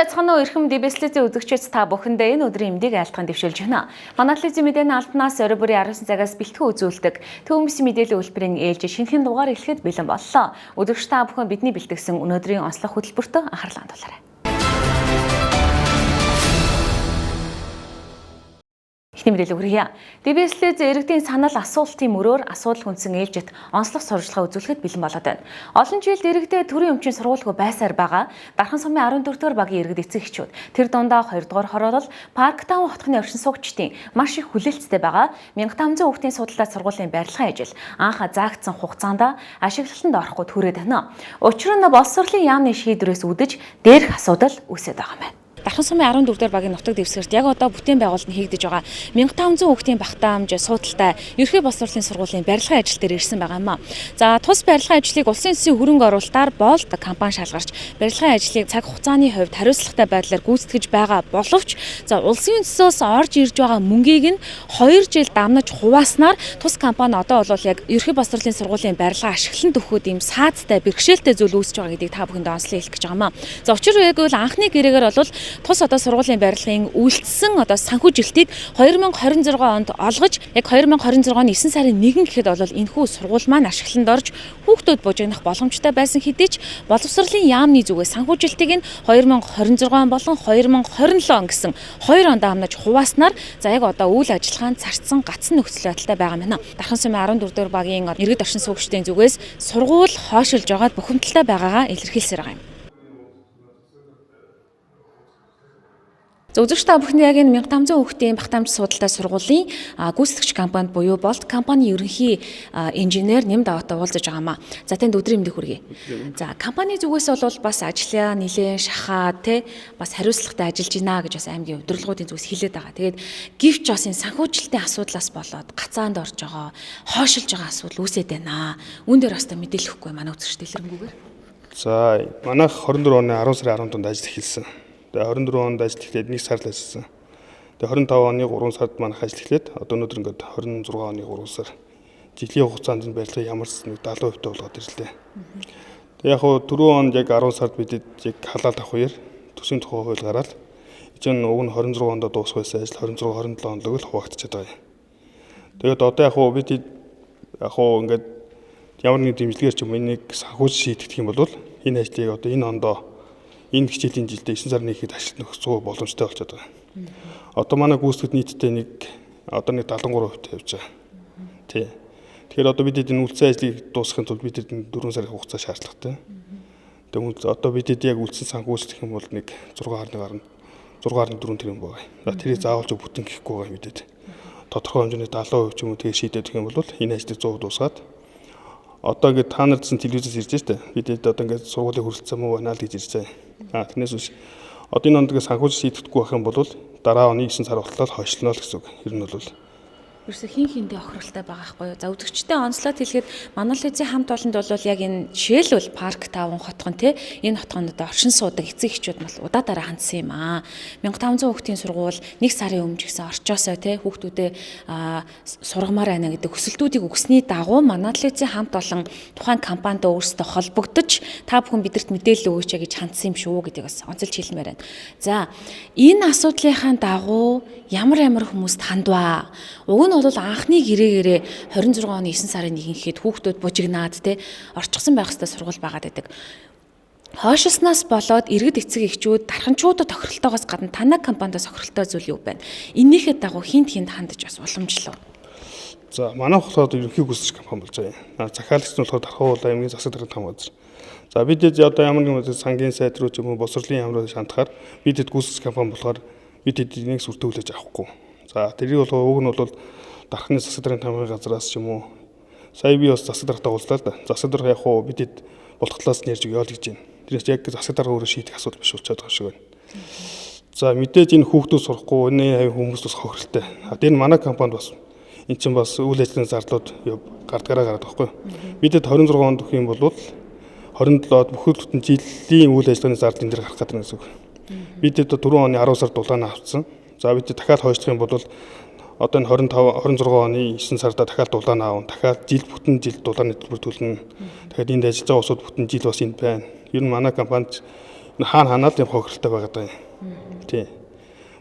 Сайн байцгаана уу эрхэм ДБС-ийн үзэгчид та бүхэндээ энэ өдрийн мэндийг айлтган дэвшүүлж байна. Манай телевизийн мэдээний албанаас орой бүрийн 19 цагаас бэлтгэн үзүүлдэг Төмс мэдээллийн үйлдвэрийн ээлж шинэхэн дугаар эхлэхэд бэлэн боллоо. Үзэгч та бүхэн бидний бэлтгэсэн өнөөдрийн онцлог хөтөлбөртөө анхаарлаа хандуулаарай. Эхний мэдээлэл хүргье. ДБС-ийн иргэдийн санал асуултын мөрөөр асуудал хүндсэн ээлжит онцлог сурвалжлага үзүүлэхэд бэлэн болоод байна. Олон жилд иргэдээ төрийн өмчийн сургуульгүй байсаар байгаа Дархан сумын 14 дугаар багийн иргэд эцэг эхчүүд тэр дундаа 2 дугаар хороолол Парк Таун хотхны оршин суугчдын маш их хүлээлттэй байгаа 1500 хүүхдийн судалтай сургуулийн барилгын ажил анх заагдсан хугацаанд ашиглалтанд орохгүй түрээд байна. Учир нь боловсролын яамны шийдвэрээс үүдэж дээрх асуудал үүсээд байгаа юм байна. Дархан сумын 14 дугаар багийн нутаг дэвсгэрт яг одоо бүтээн байгуулалт нь хийгдэж байгаа 1500 хүүхдийн багтаамж суудалтай ерхий боловсролын сургуулийн барилгын ажил дээр ирсэн байгаа юм а. За тус барилгын ажлыг улсын засгийн хөрөнгө оруулалтаар Болд компани шалгарч барилгын ажлыг цаг хугацааны хувьд хариуцлагатай байдлаар гүйцэтгэж байгаа боловч за улсын засаас орж ирж байгаа мөнгийг нь 2 жил дамнаж хувааснаар тус компани одоо бол яг ерхий боловсролын сургуулийн барилга ашиглан төхөөд ийм саадтай бэрхшээлтэй зүйл үүсэж байгаа гэдгийг та бүхэнд онцлог хэлэх гэж байгаа юм а. За учир яг бол анхны гэрээгээр бол тус одоо сургуулийн барилгын үйлдсэн одоо санхүүжилтийг 2026 онд олгож яг 2026 оны 9 сарын 1 гэхэд бол энэхүү сургууль маань ашиглалтанд орж хүүхдүүд бужигнах боломжтой байсан хэдий ч боловсролын яамны зүгээс санхүүжилтийг нь 2026 он болон 2027 он гэсэн 2 онд амнаж хувааснаар за яг одоо үйл ажиллагаанд зарцсан гацсан нөхцөл байдалтай байгаа юм байна. Дархан сумын 14 дугаар багийн иргэд оршин суугчдын зүгээс сургууль хойшилж байгаад бухимдалтай байгаагаа илэрхийлсээр байгаа юм. Үзэгч та бүхэнд яг энэ 1500 хүүхдийн багтаамж судалтай сургуулийн гүйцэтгэгч компанид буюу Болд компани ерөнхий инженер Нэм Даваатай уулзаж байгаа юм а. За танд өдрийн мэндийг хүргэе. За компани зүгээс бол бас ажлаа нэлээд шахаа те бас хариуцлагатай ажиллаж байна гэж бас аймгийн удирдлагуудын зүгээс хэлээд байгаа. Тэгээд гэвч бас энэ санхүүжилтийн асуудлаас болоод гацаанд орж байгаа, хойшилж байгаа асуудал үүсээд байна. Үүн дээр бас та мэдээлэл өгөхгүй манай үзэгч дэлгэрангүйгээр. За манайх 24 оны 10 сарын 10-нд ажил эхэлсэн. Тэгээ 24 онд ажил эхлээд 1 сар л ажилласан. Тэгээ 25 оны 3 сард манайх ажил эхлээд одоо өнөөдөр ингээд 26 оны 3 сар жилийн хугацаанд энэ барилгыг ямар ч нэг 70% та болгоод ирлээ. Тэгээ яг хуу түрүү онд яг 10 сард бид яг халаалт авах үеэр төсвийн тухай хууль гараад энэ уг нь 26 онд дуусах байсан ажил 26 27 онд л хуваагдчихад байгаа юм. Тэгээд одоо яг хуу бид яг хуу ингээд ямар нэгэн дэмжлэгээр ч юм энийг санхүүж шийдэх юм бол энэ ажлыг одоо энэ ондоо энэ хичээлийн жилдээ 9 сарын 1-нд ажилт нөхөх 100% боломжтой болчиход байгаа. Одоо манай гүйцэтгэх нийтдээ нэг одоо нэг 73% тавьж байгаа. Тий. Тэгэхээр одоо бид энэ үлдсэн ажлыг дуусгахын тулд бид энэ 4 сарын хугацаа шаардлагатай. Тэгээд одоо бид яг үлдсэн санхүүжлэх юм бол нэг 6.1 6.4 тэрбум байгаа. За тэрийг заавал ч бүтэн гэхгүй байгаа юм бид. Тодорхой хэмжээний 70% ч юм уу тэгээ шийдээд гэх юм бол энэ ажлыг 100% дуусгаад одоо ингээд та нар гэсэн телевизээс ирж штэ. Бид одоо ингээд сургуулийн хүрэлцэн муу байна л гэж ирж байгаа. Тэрнээс биш одоо энэ онд ингээд санхүүж шийдэхгүй байх юм бол дараа оны 9 сар болтлоо хойшлно л гэсэн үг. Ер нь бол ерөөсө хин хиндээ охиролтой байгаа хгүй юу. За үзэгчтэй онцлоод хэлэхэд Манай телевизийн хамт олонд бол яг энэ жишээлбэл Парк Таун хотхон те энэ хотгонд одоо оршин суудаг эцэг эхчүүд бол удаа дараа хандсан юм аа. 1500 хүүхдийн сургууль 1 сарын өмнө ч гэсэн орчоосой те хүүхдүүдээ сургамаар байна гэдэг хүсэлтүүдийг өгсөний дагуу Манай телевизийн хамт олон тухайн компанитай өөрсдөө холбогдож та бүхэн бидэрт мэдээлэл өгөөч гэж хандсан юм шүү гэдгийг бас онцолж хэлмээр байна. За энэ асуудлынхаа дагуу ямар ямар хүмүүст хандваа. Уг нь бол анхны гэрээгээрээ 26 оны 9 сарын 1 гэхэд хүүхдүүд бужигнаад те орчихсон байх ёстой сургууль байгаад байдаг. Хойшилснаас болоод иргэд эцэг эхчүүд дарханчуудад тохиролтоогоос гадна танай компаниас тохиролтой зүйл юу байна? Энийхээ дагуу хинт хинт хандаж бас уламжлав. За манай болохоор ерөнхий гүйцэтгэгч компани болж байгаа юм. Захиалагч нь болохоор Дархан уул аймгийн засаг даргын том газар. За бид одоо ямар нэгэн сангийн сайд руу ч юм уу боловсролын яам руу шандахаар бид гүйцэтгэгч компани болохоор бид эднийг сүртэй хүлээж авахгүй. За тэрийг болохоор уг нь бол Дархны засаг даргын тамгын газраас ч юм уу сая би бас засаг даргатай уулзлаа л да. Засаг дарга яг хуу бид болох талаас нь ярьж өгье л гэж байна. Тэрнээс яг засаг дарга өөрөө шийдэх асуудал биш болчиход байгаа шиг байна. За мэдээж энэ хүүхдүүд сурахгүй энэ хавь хүмүүс бас хохиролтой. А энэ манай компанид бас эн чинь бас үйл ажиллагааны зардлууд гардгаараа гараад байгаа байхгүй. Бидэд 26 онд өгөх юм бол 27-д бүхэл бүтэн жилийн үйл ажиллагааны зардал энэ дэр гарах гэдэг гэсэн үг. Бид одоо 4 оны 10 сард дулаанаа авцсан. За бид дахиад хойшлох юм бол одоо энэ 25 26 оны 9 сарда дахиад дулаан аавна. Дахиад жил бүтэн жил дулааны төлбөр төлнө. Дахиад энд ажиллаж байгаа улсууд бүтэн жил бас энд байна. Ер нь манай компанид Энэ хаана ханаал юм хохиролтой байгаад байгаа юм. Тий.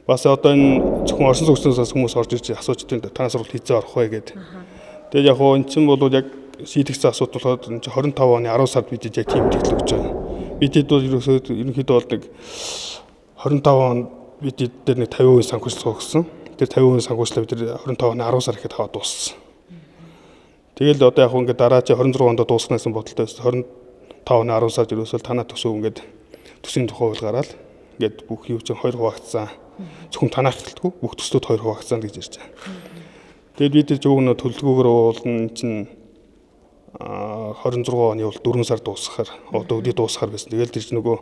Бас одоо энэ зөвхөн орсон сүгснээс хүмүүс орж ирж асууж идэв. Танай сургууль хизээ орох вэ гэдэг. Тэгээд яг хоо эн чинь бол яг шийдэгдсэн асуудал болохоор энэ чинь 25 оны 10 сард бид яг тийм мэдээлэл өгч байгаа. Бид хэд бол ерөнхийдөө бол нэг 25 онд бид дээр нэг 50% санхүүжил өгсөн. Тэр 50% санхүүжлээ бид 25 оны 10 сар ихэд аваад дууссан. Тэгэл одоо яг ингээд дараа чи 26 онд дуусгана гэсэн бодолтой байсан. 25 оны 10 сард ерөөсөө танаа төсөв ингээд төсвийн тухай хууль гараад ингээд бүх юу чинь хоёр хуваагдсан. Зөвхөн танаах гэлтгүй бүх төслүүд хоёр хуваагдсан гэж ярьж байгаа. Тэгээд бид зөв нөө төлөвлөгөөгөр уулна чинь 26 оны бол 4 сар дуусгахаар одоо өдий дуусгахаар байсан. Тэгэл тэр чинь нөгөө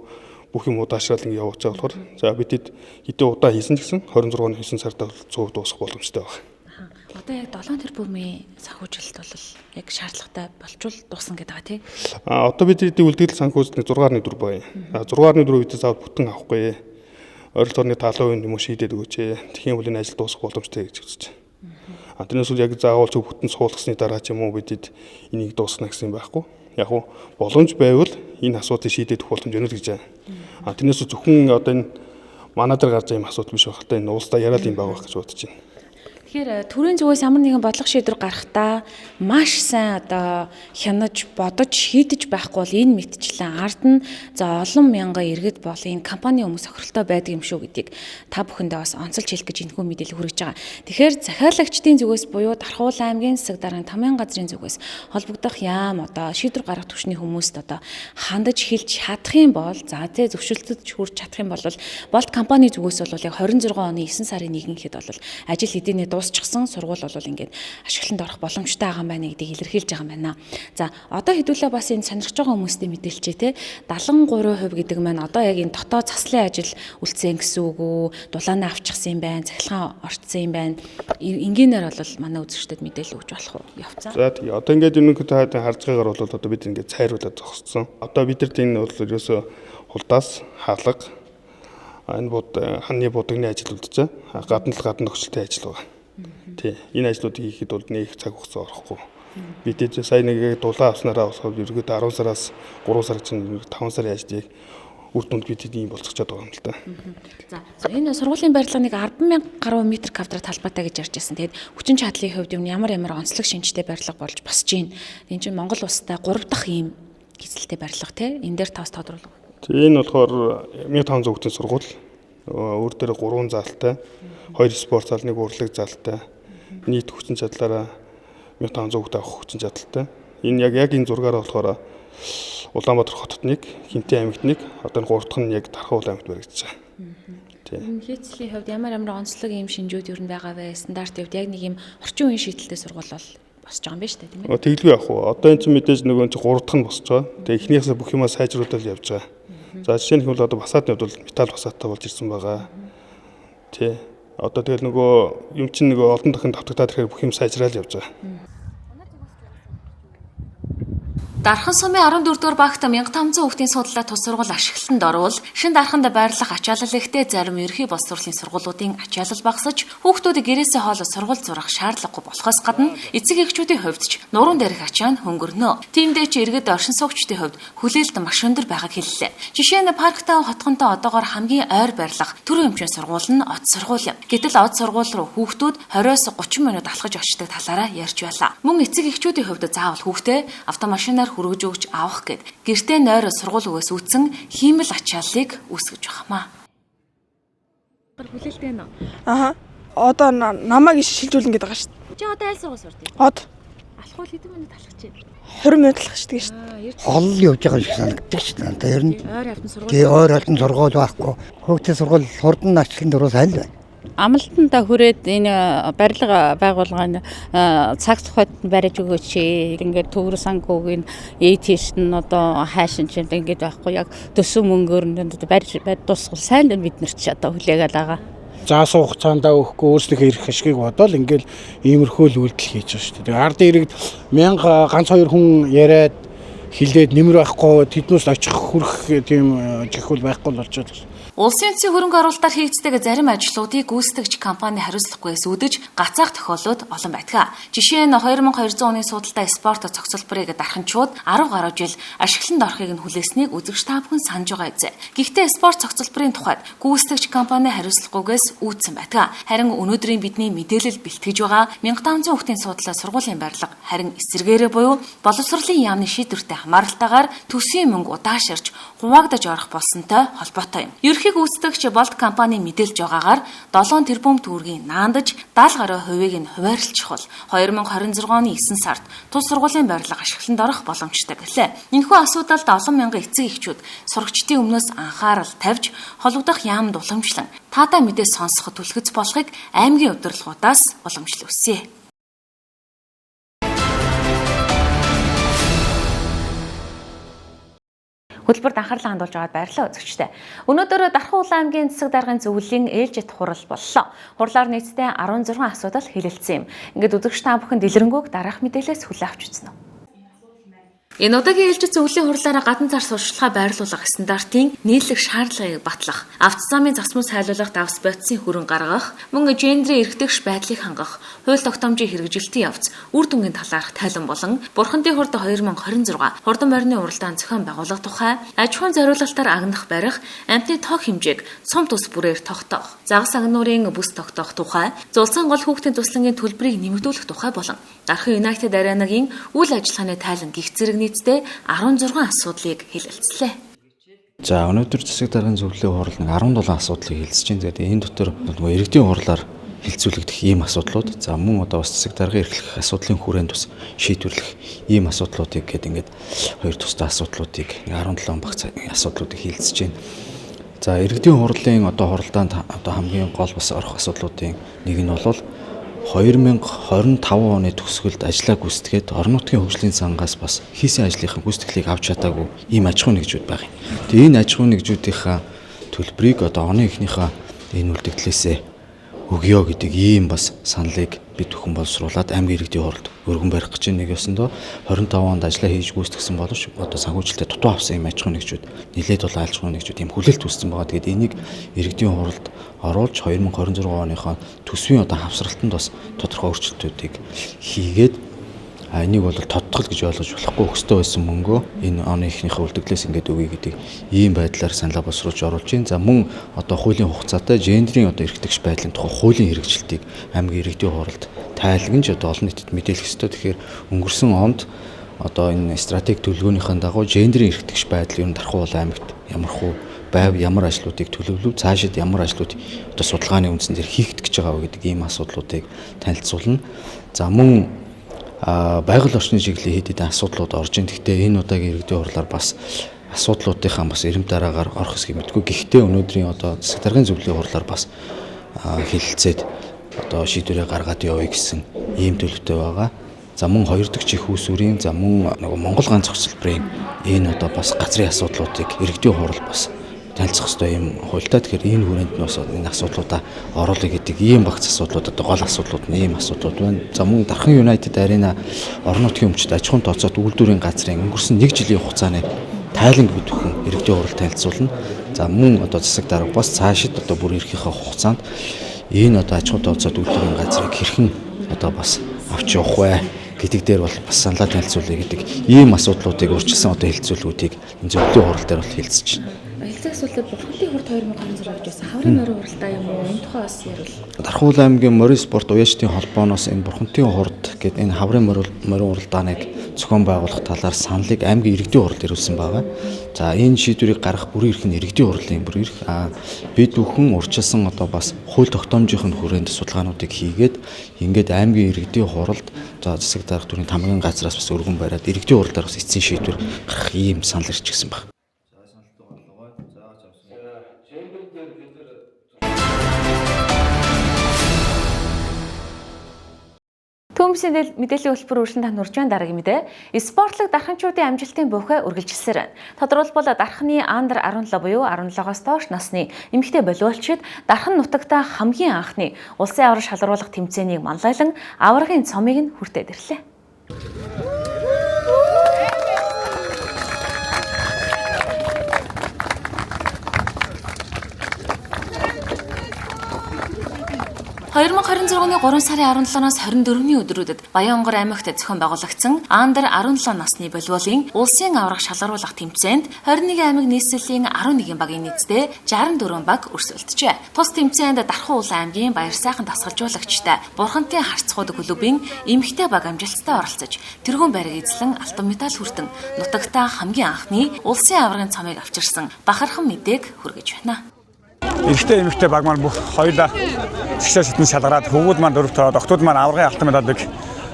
бүх юм удаашрал ингэ явуулж байгаа болохоор за бид хэдийн удаа хийсэн ч гэсэн 26 оны 9 сард 100% дуусгах боломжтой байна. Одоо яг 7 тэрбумын санхүүжилт бол яг шаардлагатай болчвол дуусна гэдэг байгаа тий. А одоо бидний үлдэгдэл санхүүжилт 6.4 байна. А 6.4 бид заавал бүтэн авахгүй. Ойролцоогоор 70% юм уу шийдээд өгөөч. Тэгэх юм бол энэ ажил дуусах боломжтой гэж үзэж байна. А тэрнээс үл яг заавал зөв бүтэн суулгасны дараа ч юм уу бидэд энийг дуусгана гэсэн юм байхгүй. Яг уу боломж байвал энэ асуудлыг шийдээд өгөх боломж өнө л гэж байна. А тэрнээс зөвхөн одоо энэ манай дээр гарч байгаа юм асуудал биш байх л та, энэ улсдаа яриад юм байгаа байх гэж бодож байна. Тэгэхээр төрийн зүгээс ямар нэгэн бодлого шийдвэр гаргахдаа маш сайн одоо хянаж бодож шийдэж байхгүй бол энэ мэтчлэн ард нь за олон мянган иргэд бол энэ компани хүмүүс сохиролтой байдаг юм шүү гэдгийг та бүхэндээ бас онцолж хэлэх гэж энэхүү мэдээлэл хүргэж байгаа. Тэгэхээр захиалагчдын зүгээс буюу Дархуул аймгийн засаг даргын тамийн газрын зүгээс холбогдох яам одоо шийдвэр гаргах түвшний хүмүүст одоо хандаж хэлж чадах юм бол за тэ зөвшөлтөд хүрч чадах юм бол Болт компани зүгээс бол яг 26 оны 9 сарын 1 гэхэд бол ажил хэдийнэ дуусчихсан сургууль бол ингээд ашиглалтанд орох боломжтой байгаа юм байна гэдгийг илэрхийлж байгаа юм байна. За одоо хэдүүлээ бас энэ сонирхож байгаа хүмүүстээ мэдээлчээ те 73% гэдэг маань одоо яг энэ дотоод заслын ажил үлдсэн гэсэн үг үү? Дулаанаа авчихсан юм байна, цахилгаан орцсон юм байна. Энгийнээр бол манай үзэгчдэд мэдээлэл өгч болох уу? Явцаа. За тий. Одоо ингээд ерөнхийдөө та харж байгаагаар бол одоо бид ингээд цайруулаад зогссон. Одоо бидэрт энэ бол ерөөсөө хулдаас хаалга энэ бод ханны будагны ажил үлджээ. Гадна л гадна нөхцөлтэй ажил байгаа. Тий. Энэ ажлуудыг хийхэд бол нэг цаг хугацаа орохгүй. Бид энэ сая нэг дулаан авснараа болохоор ерөөдөө 10 сараас 3 сар чинь 5 сарын ажлыг үр дүнд бид ийм болцогчод байгаа юм л да. За энэ сургуулийн барилга нэг 10,000 гаруй метр квадрат талбайтай гэж ярьж байсан. Тэгээд хүчин чадлын хувьд юм ямар ямар онцлог шинжтэй барилга болж босч байна. Энэ чинь Монгол улстай 3 дахь ийм хэсэлтэй барилга тий. Энэ дээр таас тодруулах. Энэ болохоор 1500 хүүхдийн сургууль. Өөр дээр 3 заалтай, 2 спорт зал, 1 урлаг залтай, нийт хүчин чадлаараа 1500 хүүхд авах хүчин чадалтай. Энэ яг энэ зургаараа болохоор Улаанбаатар хотод нэг, Хинтээ аймагт нэг, одоо энэ 3 дахь нь яг Дархуул аймагт баригдаж байгаа. Тий. Энэ хийцлийн хувьд ямар ямар онцлог ийм шинжүүд ер нь байгаа вэ? Стандартын хувьд яг нэг ийм орчин үеийн шийдэлтэй сургууль бол босч байгаа юм байна шүү дээ, тийм ээ. Тэгэлгүй яах вэ? Одоо энэ чинь мэдээж нөгөө чинь 3 дахь нь босч байгаа. Тэгээ эхнийхээсээ бүх юмаа сайжруулаад явж байгаа. За жишээ нь бол одоо басаатны хувьд бол металл басааттай болж ирсэн байгаа. Тий. Одоо тэгэл нөгөө юм чинь нөгөө олон дахин давтагдаад ирэхээр бүх юм сайжраал явж байгаа. Дархан сумын 14-р багт 1500 хүүхдийн судлаа тус сургууль ашиглалтанд орвол шин дарханд байрлах ачаалал ихтэй зарим ерхий боловсролын сургуулиудын ачаалал багасж хүүхдүүдийг гэрээсээ хоол сургууль зурах шаардлагагүй болохоос гадна эцэг эхчүүдийн хувьд ч нуруунд дээрх ачаа нь хөнгөрнө. Тиймдээ ч иргэд оршин суугчдын хувьд хүлээлт маш өндөр байгааг хэллээ. Жишээ нь Парктаун хотгонтой одоогоор хамгийн ойр байрлах төрийн өмчийн сургууль нь од сургууль юм. Гэтэл од сургууль руу хүүхдүүд 20-30 минут алхаж очдог талаараа ярьж байлаа. Мөн эцэг эхчүүдийн хувьд заавал хүүхдээ автомашинаар хүргэж өгч авах гээд гэртээ нойр сургууль үгээс үүдсэн хиймэл ачааллыг үүсгэж байгаамаа. Хүлээлттэй нөө. Аха. Одоо намайг шилжүүлнэ гэдэг байгаа шүү дээ. Чи одоо аль сургууль сурдаг? Од. Алхуул хэдэн минут алхаж байна? 20 минут алхаж шүү дээ. Хол явж байгаа юм шиг санагддаг шүү дээ. Тэр нь ойр хавтан сургууль. Тий, ойр хавтан сургууль байхгүй. Хүүхдийн сургууль хурдан ачлан дөрөв сайн л байна. Амлалтандаа хүрээд энэ барилга байгуулгын цаг тухайд барьж өгөөч. Ингээд төвөр санхүүгийн ЭТС нь одоо хайшин чинь ингээд байхгүй яг төсөн мөнгөөр нь барьж дуусгал сайн л бид нар ч одоо хүлээгээл байгаа. Заасан хугацаанд өгөхгүй өөрсдийнхээ эрх ашгийг бодоол ингээл иймэрхүү л үйлдэл хийж байгаа шүү дээ. Тэгээ ард иргэд 1000 ганц хоёр хүн яриад хилээд нэмэр байхгүй тэднээс очих хүрэх тийм чихвэл байхгүй л болж байгаа. Улсын үндсийн хөрөнгө оруулалтаар хийгддэг зарим ажлуудыг гүйцэтгэгч компани хариуцлагагүйээс үүдэж гацаах тохиолдлууд олон байдаг. Жишээ нь 2200 оны судалтай спорт цогцлборыг дарханчууд 10 гаруй жил ашиглалтанд орохыг нь хүлээснийг үзэгч та бүхэн санаж байгаа биз. Гэхдээ спорт цогцлборын тухайд гүйцэтгэгч компани хариуцлагагүйгээс үүдсэн байдаг. Харин өнөөдрийн бидний мэдээлэл бэлтгэж байгаа 1500 хүүхдийн судалтай сургуулийн барилга харин эсрэгээрээ буюу боловсролын яамны шийдвэртэй хамааралтайгаар төсвийн мөнгө удаашарч хуваагдаж орох болсонтой холбоотой юм. Ерөнхий гүйцэтгэгч Болд компани мэдээлж байгаагаар 7 тэрбум төгрөгийн наандаж 70 гаруй хувийг нь хуваарлчих бол 2026 оны 9 сард тус сургуулийн барилга ашиглалтанд орох боломжтой гэлээ. Энэхүү асуудалд олон мянган эцэг эхчүүд сурагчдын өмнөөс анхаарал тавьж холбогдох яамд уламжлан таатай мэдээ сонсоход түлхэц болохыг аймгийн удирдлагуудаас уламжлал хүсье. Хөтөлбөрт анхаарлаа хандуулж байгаад баярлалаа үзэгчдээ. Өнөөдөр Дархан Улаан аймгийн засаг даргын зөвлөлийн ээлжит хурал боллоо. Хурлаар нийтдээ 16 асуудал хэлэлцсэн юм. Ингээд үзэгч та бүхэн дэлгэрэнгүйг дараах мэдээлэлээс хүлээн авч үзнэ. Энэ удаагийн ээлжит зөвлөлийн хурлаараа гадна зар сурталчилгаа байрлуулах стандартын нийлэг шаардлагыг батлах, автозамын засмал сайлуулах давс бодисын хүрэн гаргах, мөн гендрийн эрхтгш байдлыг хангах, хууль тогтоомжийн хэрэгжилтийн явц, үр дүнгийн талаарх тайлан болон Бурхандын хурд 2026 хурдан морины уралдаан зохион байгуулах тухай, аж ахуйн зориулалтаар агнах барих, амьтны тог хэмжээг сум тус бүрээр тогтоох, загас агнуурын бүс тогтоох тухай, зулсан гол хүүхдийн туслангийн төлбөрийг нэмэгдүүлэх тухай болон Дархан Юнайтед Аренагийн үйл ажиллагааны тайлан гих зэрэг нийтдээ 16 асуудлыг хэлэлцлээ. За өнөөдөр засаг даргын зөвлөлийн хурал нэг 17 асуудлыг хэлэлцэж байна. Тэгээд энэ дотор нөгөө иргэдийн хурлаар хэлэлцүүлэгдэх ийм асуудлууд, за мөн одоо бас засаг даргын эрхлэх асуудлын хүрээнд бас шийдвэрлэх ийм асуудлуудыг гээд ингээд хоёр тусдаа асуудлуудыг 17 багц асуудлуудыг хэлэлцэж байна. За иргэдийн хурлын одоо хуралдаанд одоо хамгийн гол бас орох асуудлуудын нэг нь бол 2025 оны төгсгөлд ажлаа гүйцэтгээд орон нутгийн хөгжлийн сангаас бас хийсэн ажлынхаа гүйцэтгэлийг авч чадаагүй ийм аж ахуйн нэгжүүд байгаа юм. Тэгээ энэ аж ахуйн нэгжүүдийнхаа төлбөрийг одоо оны эхнийхээ энэ үлдэгдлээсээ өгөө гэдэг ийм бас саналыг бид бүхэн боловсруулад аймгийн иргэдийн хуралд өргөн барих гэж нэг ёсондоо 25 онд ажлаа хийж гүйцэтгсэн боловч одоо санхүүжилтэд дутуу авсан ийм аж ахуйн нэгжүүд нэлээд бол аж ахуйн нэгжүүд ийм хүлээлт үүссэн байгаа. Тэгээд энийг иргэдийн хуралд оруулж 2026 оныхоо төсвийн одоо хавсралтанд бас тодорхой өөрчлөлтүүдийг хийгээд энийг бол тодтгол гэж ойлгож болохгүй өстэй байсан мөнгөө энэ оны эхнийхээ үлдэгдлээс ингээд өгье гэдэг ийм байдлаар саналаа боловсруулж оруулж байна. За мөн одоо хуулийн хугацаатай гендрийн одоо эрхтгч байдлын тухай хуулийн хэрэгжилтийг аймгийн иргэдийн хуралд тайлгнаж одоо олон нийтэд мэдээлэх ёстой. Тэгэхээр өнгөрсөн онд одоо энэ стратеги төлөвлөгөөнийхэн дагуу гендрийн эрхтгч байдал ер нь Дархан Улаан аймагт ямар хуу байв, ямар ажлуудыг төлөвлөв, цаашид ямар ажлууд одоо судалгааны үндсэн дээр хийгдэх гэж байгаа вэ гэдэг ийм асуудлуудыг танилцуулна. За мөн байгаль орчны чиглэлийн хэд хэдэн асуудлууд орж ин. Гэхдээ энэ удаагийн иргэдийн хурлаар бас асуудлуудынхаа бас эрэм дараагаар орох хэсгийг мэдгүй. Гэхдээ өнөөдрийн одоо засаг даргын зөвлөлийн хурлаар бас хэлэлцээд одоо шийдвэрээ гаргаад явъя гэсэн ийм төлөвтэй байгаа. За мөн хоёр дахь чих үүсвэрийн, за мөн нөгөө Монгол ганц зохицолборын энэ одоо бас газрын асуудлуудыг иргэдийн хурал бас танилцах ёстой юм хуультай. Тэгэхээр энэ хүрээнд нь бас энэ асуудлуудаа оруулъя гэдэг ийм багц асуудлууд одоо гол асуудлууд нь ийм асуудлууд байна. За мөн Дархан Юнайтед Арена орон нутгийн өмчт аж ахуйн тооцоот үйлдвэрийн газрын өнгөрсөн 1 жилийн хугацааны тайланг бид бүхэн иргэдийн хурал танилцуулна. За мөн одоо засаг дарга бас цаашид одоо бүр эрхийнхээ хугацаанд энэ одоо аж ахуйн тооцоот үйлдвэрийн газрыг хэрхэн одоо бас авч явах вэ гэдэг дээр бол бас саналаа танилцуулъя гэдэг ийм асуудлуудыг урьдчилсан одоо хэлэлцүүлгүүдийг энэ зөвлөлийн хурал дээр бол хэлэлцэж байна. Хэлцэх асуудлаар Бурхандын хурд 2026 гэж байсан. Хаврын морин уралдаа юм уу? Энэ тухай бас ярил. Дархан Улаан аймгийн морин спорт уяачдын холбооноос энэ Бурхандын хурд гэдэг энэ хаврын морин уралдааныг зохион байгуулах талаар саналыг аймгийн иргэдийн хуралд ирүүлсэн байгаа. За энэ шийдвэрийг гаргах бүрийн эрх нь иргэдийн хурлын бүрийн эрх. Бид бүхэн урьдчилсан одоо бас хууль тогтоомжийн хүрээнд судалгаануудыг хийгээд ингээд аймгийн иргэдийн хуралд за засаг дарга төрийн тамгын газраас бас өргөн бариад иргэдийн хурлаар бас эцсийн шийдвэр гаргах ийм санал ирчихсэн байна. Төмсийн мэдээллийн хөтөлбөр үргэлжлэн танд хүрж байна. Дараагийн мэдээ. Спортлог дарханчуудын амжилтын бөхөө үргэлжилсээр байна. Тодорхойлбол дархны Андер 17 буюу 17-оос доош насны эмэгтэй волейболчид дархан нутагта хамгийн анхны улсын аварга шалруулах тэмцээнийг манлайлан аваргын цомыг нь хүртээд ирлээ. 2026 оны 3 сарын 17-наас 24-ний өдрүүдэд Баян-Онгор аймагт зохион байгуулагдсан Андер 17 насны волейболын улсын аварга шалгаруулах тэмцээнд 21 аймаг нийслэлийн 11 багийн нийтдээ 64 баг өрсөлдөжээ. Тус тэмцээнд Дархан Уул аймгийн Баярсайхан дасгалжуулагчтай Бурхантын харцхууд клубын эмэгтэй баг амжилттай оролцож, тэргүүн байрыг эзлэн алтан медаль хүртэн нутагтаа хамгийн анхны улсын аваргын цомыг авчирсан бахархан мэдээг хүргэж байна. Эрэгтэй эмэгтэй баг маань бүх хоёулаа згшээ шатны шалгараад хөвгүүд маань дөрөвт ороод охтууд маань аваргын алтан медалийг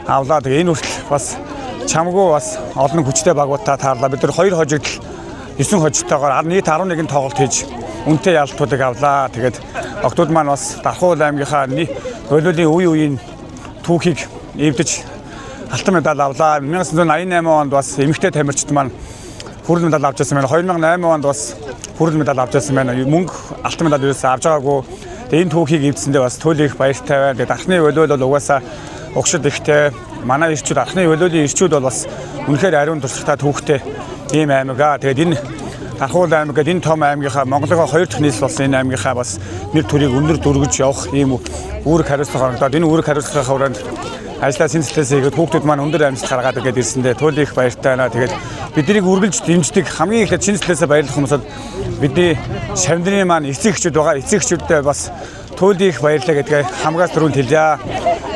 авлаа. Тэгээ энэ хүртэл бас чамгүй бас олон хүчтэй багуудтай таарлаа. Бид нар 2 хожигдол 9 хожигдтойгоор нийт 11 тоглолт хийж үнэтэй ялалтуудыг авлаа. Тэгээд охтууд маань бас Дархан Уул аймгийнхаа волейболын үе үеийн түүхийг эвдэж алтан медаль авлаа. 1988 онд бас эмэгтэй тамирчид маань хүрэл медаль авч ирсэн байна. 2008 онд бас хүрэл медаль авч ирсэн байна. Мөнгө алтан медаль ерөөсөө авч байгаагүй. Тэгээ энэ түүхийг эвдсэндээ бас туйлын их баяртай байна. Тэгээ Дархны волейбол бол угаасаа угшид ихтэй. Манай ирчүүд Дархны волейболын ирчүүд бол бас үнэхээр ариун туршлагатай түүхтэй ийм аймаг аа. Тэгээд энэ Дархан Уул аймаг гэдэг энэ том аймгийнхаа Монголын 2 дахь нийслэл болсон энэ аймгийнхаа бас нэр төрийг өндөр дөргөж явах ийм үүрэг хариуцлага орогдоод энэ үүрэг хариуцлагынхаа хүрээнд ажлаа сэнцлээсээ хийгээд хүүхдүүд маань өндөр амжилт гаргаад ингээд ирсэндээ туйлын их баяртай байна. Тэгээд биднийг үргэлж дэмждэг хамгийн ихдээ чинслээсээ баярлах хүмүүсд бидний шавндрын маань эцэг эхчүүд байгаа. Эцэг эхчүүддээ бас туйлын их баярлалаа гэдгээ хамгаас түрүүнд хэлье.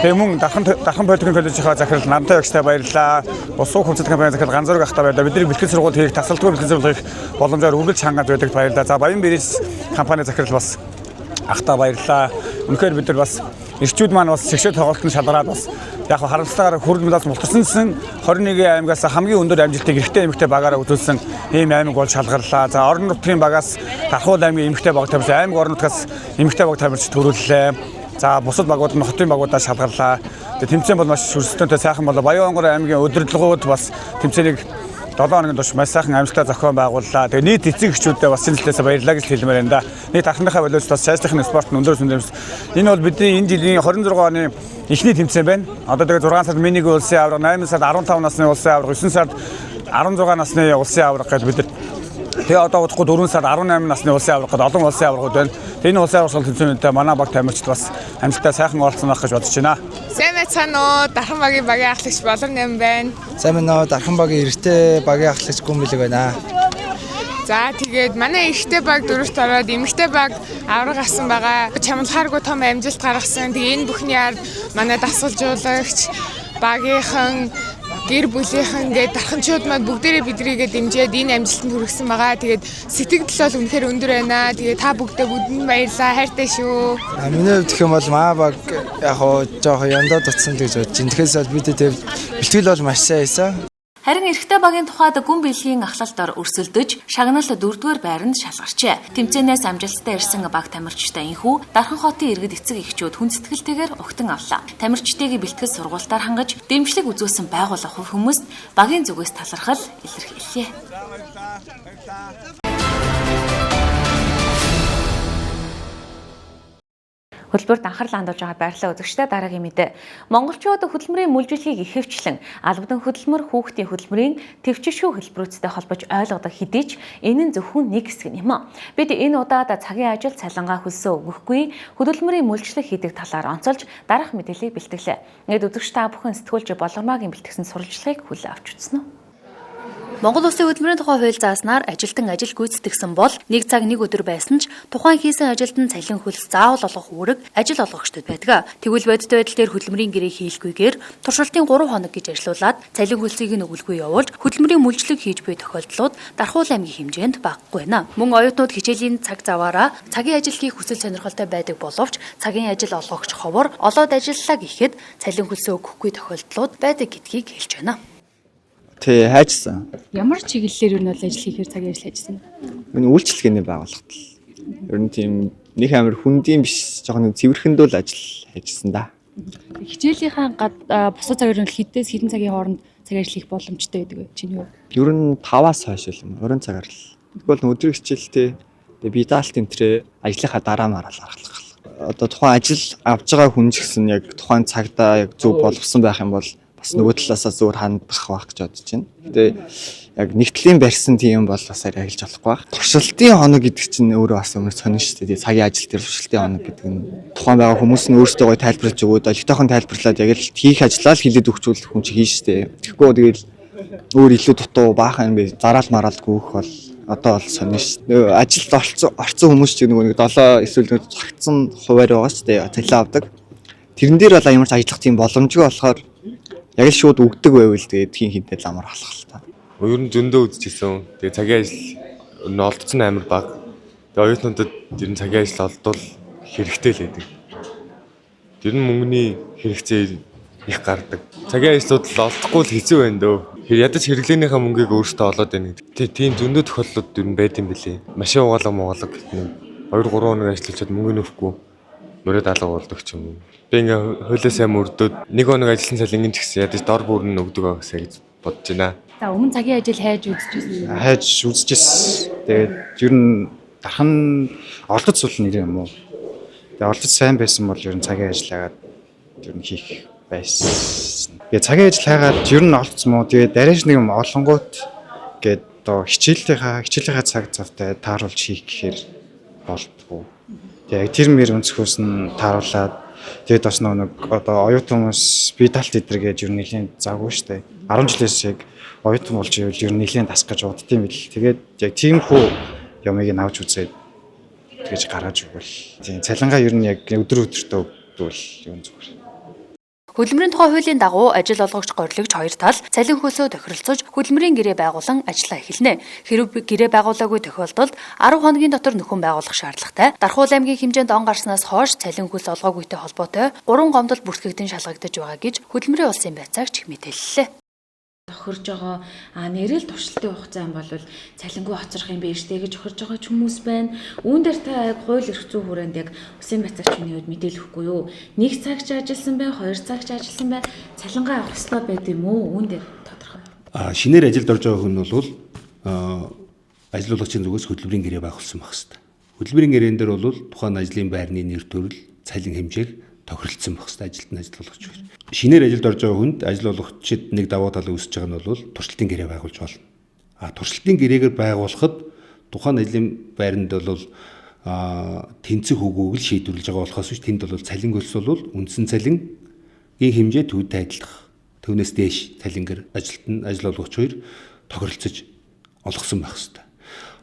Тэгээ мөн Дархан политехникийн коллежийнхаа захирал Намтай багштай баярлалаа. Бус уух хөгжил компани захирал Ганзураг ахтай баярлалаа. Бидний бэлтгэл сургууль хийх, тасралтгүй бэлтгэл сургууль хийх боломжоор үргэлж хангаад байдагт баярлалаа. За Баян Бэрис компани захирал бас ахтай баярлалаа. Үнэхээр бид нар бас ирчүүд маань бас шигшээ тоглолтод шалгараад бас яг харамсалтайгаар хүрэл медаль мултарсан гэсэн 21 аймагаас хамгийн өндөр амжилтыг эрэгтэй эмэгтэй багаараа үзүүлсэн ийм аймаг бол шалгарлаа. За орон нутгийн багаас Дархан Уул аймгийн эмэгтэй баг тамирч, аймаг орон нутгаас эмэгтэй баг тамирч төрүүллээ. За бусад багууд нь хотын багуудаа шалгарлаа. Тэгээ тэмцээн бол маш өрсөлдөөнтэй сайхан болоо. Баян-Онгор аймгийн удирдлагууд бас тэмцээнийг 7 хоногийн турш маш сайхан амжилттай зохион байгууллаа. Тэгээ нийт эцэг эхчүүддээ бас сэнцлээсээ баярлалаа гэж хэлмээр байна да. Нийт анхныхаа боловч бас цаашлахын спорт нь өндөр сүндэмс. Энэ бол бидний энэ жилийн 26 оны эхний тэмцээн байна. Одоо тэгээ 6 сард Минигийн улсын аварга, 8 сард 15 насны улсын аварга, 9 сард 16 насны улсын аварга гэж бид нар тэгээ одоо удахгүй 4 сард 18 насны улсын аварга гэдэг олон улсын аваргууд байна. Тэгээ энэ улсын аварга тэмцээнүүдээ манай баг тамирчид бас амжилттай сайхан оролцсон байх гэж бодож байна. Сайн байцгаана уу? Дархан багийн багийн ахлагч Болор Нэм байна. Сайн байна уу? Дархан багийн эрэгтэй багийн ахлагч Гүн Бэлэг байна. За тэгээд манай эрэгтэй баг дөрөвт ороод эмэгтэй баг аварга авсан байгаа. Чамлахааргүй том амжилт гаргасан. Тэгээ энэ бүхний ард манай дасгалжуулагч багийнхан гэр бүлийнхэн гээд дарханчууд маань бүгдээрээ бидрийгээ дэмжиж энэ амжилтанд хүргэсэн байгаа. Тэгээд сэтгэл бол үнэхээр өндөр байна. Тэгээд та бүгдээ бүдэнд баярлалаа. Хайртай шүү. Миний хувьд гэх юм бол маа баг яг хоо жоохон яндаа дутсан л гэж бодож байна. Тэгэхээс бол бид тэг бэлтгэл бол маш сайн хийсэн. Харин эрэгтэй багийн тухайд гүн бэлгийн ахлалтаар өрсөлдөж шагнал 4-р байранд шалгарчээ. Тэмцээнээс амжилттай ирсэн баг тамирчтай энхүү Дархан хотын иргэд эцэг эхчүүд хүн сэтгэлтэйгээр угтан авлаа. Тамирчдыг бэлтгэл сургуультаар хангаж дэмжлэг үзүүлсэн байгууллага хувь хүмүүст багийн зүгээс талархал илэрхийллээ. Хөтөлбөрт анхаарал хандуулж байгаа баярлалаа үзэгчдээ. Дараагийн мэдээ. Монголчууд хөдөлмөрийн мүлжлэгийг ихэвчлэн албадан хөдөлмөр, хүүхдийн хөдөлмөрийн төвчшүү хэлбэрүүдтэй холбож ойлгодог хэдий ч энэ нь зөвхөн нэг хэсэг юм а. Бид энэ удаад цагийн ажил цалингаа хөлсөө өгөхгүй хөдөлмөрийн мүлжлэг хийдэг талаар онцолж дараах мэдээллийг бэлтгэлээ. Ингээд үзэгч та бүхэн сэтгүүлч Болгормаагийн бэлтгэсэн сурвалжлагыг хүлээн авч үзсэн үү? Монгол Улсын хөдөлмөрийн тухай хууль зааснаар ажилтан ажил гүйцэтгэсэн бол нэг цаг нэг өдөр байсан ч тухайн хийсэн ажилд нь цалин хөлс заавал олгох үүрэг ажил олгогчдод байдаг. Тэгвэл бодит байдал дээр хөдөлмөрийн гэрээ хийлгүйгээр туршилтын 3 хоног гэж ажилуулад цалин хөлсийг нь өгөлгүй явуулж хөдөлмөрийн мүлжлэг хийж буй тохиолдлууд Дархан Уул аймгийн хэмжээнд багагүй байна. Мөн оюутнууд хичээлийн цаг заваараа цагийн ажил хийх хүсэл сонирхолтой байдаг боловч цагийн ажил олгогч ховор олоод ажиллалаа гэхэд цалин хөлсөө өгөхгүй тохиолдлууд байдаг гэдгийг хэлж байна. Тий, хайжсан. Ямар чиглэлээр ер нь бол ажил хийхээр цагийн ажил хайжсан? Миний үйлчлэгээний байгууллагт л. Ер нь тийм нэг амар хүндийн биш, жоохон цэвэрхэндөө л ажил хайжсан да. Хичээлийнхаа бусад цагаар нь хэдээс хэдэн цагийн хооронд цагийн ажил хийх боломжтой байдаг вэ? Чиний хувьд? Ер нь 5-аас хойш л юм. Оройн цагаар л. Тэгвэл өдрийн хичээлтэй тэгээ би даалт энтрээ ажлынхаа дараа мараал гаргалах. Одоо тухайн ажил авж байгаа хүн ч гэсэн яг тухайн цагтаа яг зөв боловсон байх юм бол Бас нөгөө талаасаа зүгээр хандах байх гэж бодож байна. Гэтэ яг нэг талын барьсан тийм бол бас арай ажиллаж болохгүй байх. Туршилтын хоног гэдэг чинь өөрөө бас өмнө сонин шүү дээ. Цагийн ажил дээр туршилтын хоног гэдэг нь тухайн байгаа хүмүүс нь өөрсдөө гоё тайлбарлаж өгөөд олигтойхон тайлбарлаад яг л хийх ажлаа л хилээд өгчүүл хүн чи хийн шүү дээ. Тэгэхгүй тэгэл өөр илүү дутуу баахан юм бэ зараал мараал гүйх бол одоо бол сонин шүү дээ. Ажилд орцсон хүмүүс чинь нөгөө нэг 7 эсвэл нэг зогтсон хуваар байгаа шүү дээ. Цалин авдаг. Тэрэн дээр бол ямар ч ажиллах тийм боломжгүй болохоор яг л шууд өгдөг байвал тэгээд хин хинтэй ламар алах л та. Ер нь зөндөө үзчихсэн. Тэгээ цагийн ажил нь олдсон амар бага. Тэгээ оюутнуудад ер нь цагийн ажил олдвол хэрэгтэй л байдаг. Тэр нь мөнгөний хэрэгцээ их гардаг. Цагийн ажлууд л олдохгүй л хэцүү байна дөө. Ядаж хэрэглээнийхээ мөнгийг өөртөө олоод байна гэдэг. Тийм зөндөө тохиолдлууд ер нь байд юм билий. Машин угаалга муугалга гэх нэг 2 3 хоног ажиллачаад мөнгө нөхгүй мөрөд алга болдог ч юм уу. Би ингээ хуулиа сайн мөрдөөд нэг хоног ажилласан цал ингэн ч гэсэн ядаж дор бүр нь өгдөг байгаасаа гэж бодож байна. За өмнө цагийн ажил хайж үзчихсэн үү? Хайж үзчихсэн. Тэгээд ер нь дархан олдоц сул нэр юм уу? Тэгээд олдоц сайн байсан бол ер нь цагийн ажил хайгаад ер нь хийх байсан. Тэгээд цагийн ажил хайгаад ер нь олдсон мó. Тэгээд дарааш нэг юм олонгууд гээд одоо хичээлийнхаа цаг завтай тааруулж хийх гэхээр болдгоо. Тэгээд яг тэр мэр өнцгөөс нь тааруулаад тэгээд бас нэг одоо оюутан хүмүүс бие талт идэр гэж ер нь нэлийн завгүй штэ. 10 жилээс яг оюутан болж ивэл ер нь нэлийн тасах гэж уддсан бил. Тэгээд яг тиймэрхүү юмыг нь авч үзээд тэгэж гаргаж өгвөл. Тийм цалингаа ер нь яг өдөр өдөртөө өгдвөл юм зүгээр. Хөдөлмөрийн тухай хуулийн дагуу ажил олгогч горилогч хоёр тал цалин хөлсөө тохиролцож хөдөлмөрийн гэрээ байгуулан ажиллаа эхэлнэ. Хэрв гэрээ байгуулаагүй тохиолдолд 10 хоногийн дотор нөхөн байгуулах шаардлагатай. Дархуул аймгийн хэмжээнд он гарснаас хойш цалин хөлс олгоогүйтэй холбоотой 3 гомдол бүртгэгдэн шалгагдаж байгаа гэж хөдөлмөрийн улсын байцаагч мэдээллээ. Тохирж байгаа нэрэл туршилтын хугацаа юм бол цалингүй хоцрох юм биш үү гэж охирж байгаа ч хүмүүс байна. Үүн дээр та яг хууль эрх зүйн хүрээнд яг усын байцаагчны хувьд мэдээлэхгүй юу? Нэг цагч ажилласан бай, хоёр цагч ажилласан бай, цалингаа авах ёстой байд юм уу? Үүн дээр тодорхой. Шинээр ажилд орж байгаа хүн бол ажилуулагчийн зүгээс хөдөлмөрийн гэрээ байгуулсан байх ёстой. Хөдөлмөрийн гэрээн дээр бол тухайн ажлын байрны нэр төрөл, цалин хэмжээг тохиролцсон байх ёстой ажилд нь ажил олгогч. Шинээр ажилд орж байгаа хүнд ажил олгогчид нэг давуу тал үүсэж байгаа нь бол туршилтын гэрээ байгуулж болно. Туршилтын гэрээгээр байгуулахад тухайн ажлын байранд бол тэнцэх үгүйг л шийдвэрлэж байгаа болохоос биш тэнд бол цалин хөлс бол үндсэн цалингийн хэмжээ төвд тайлдах. Түүнээс дээш цалингаар ажилт нь ажил олгогч хоёр тохиролцож олгосон байх ёстой.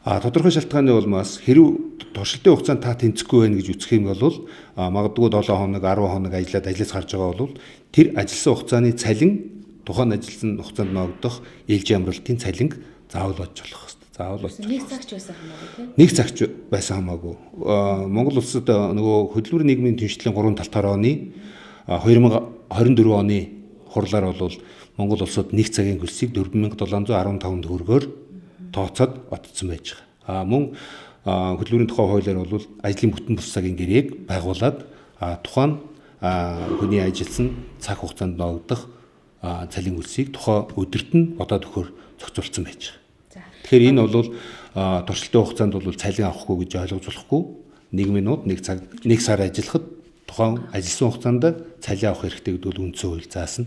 Тодорхой шалтгааны улмаас хэрв туршилтын хугацаанд та тэнцэхгүй байна гэж үзэх юм бол магадгүй 7 хоног 10 хоног ажиллаад ажлаас гарч байгаа бол тэр ажилласан хугацааны цалин тухайн ажилласан хугацаанд ноогдох ээлжийн амралтын цалинг заавал бодж болох хэрэгтэй. Заавал бодж. Нэг цагч байсан хамаагүй тийм. Нэг цагч байсан хамаагүй. Монгол улсад нөгөө хөдөлмөрийн нийгмийн түншлэлийн 3 талтаар оны 2024 оны хурлаар бол Монгол улсад нэг цагийн хөлсийг 4715 төгрөгөөр тооцоод отцсон байж байгаа. Мөн хөдөлмөрийн тухай хуулиар бол ажлын бүтэн бус цагийн гэрээг байгуулад тухайн хүний ажилласан цаг хугацаанд ноогдох цалин хөлсийг тухайн өдөрт нь бодоод өгөхөөр зохицуулсан байж байгаа. Тэгэхээр энэ бол туршилтын хугацаанд бол цалин авахгүй гэж ойлгож болохгүй. 1 минут, 1 цаг, 1 сар ажиллахад тухайн ажилласан хугацаанд цалин авах хэрэгтэй гэдэг бол үндсэн хууль заасан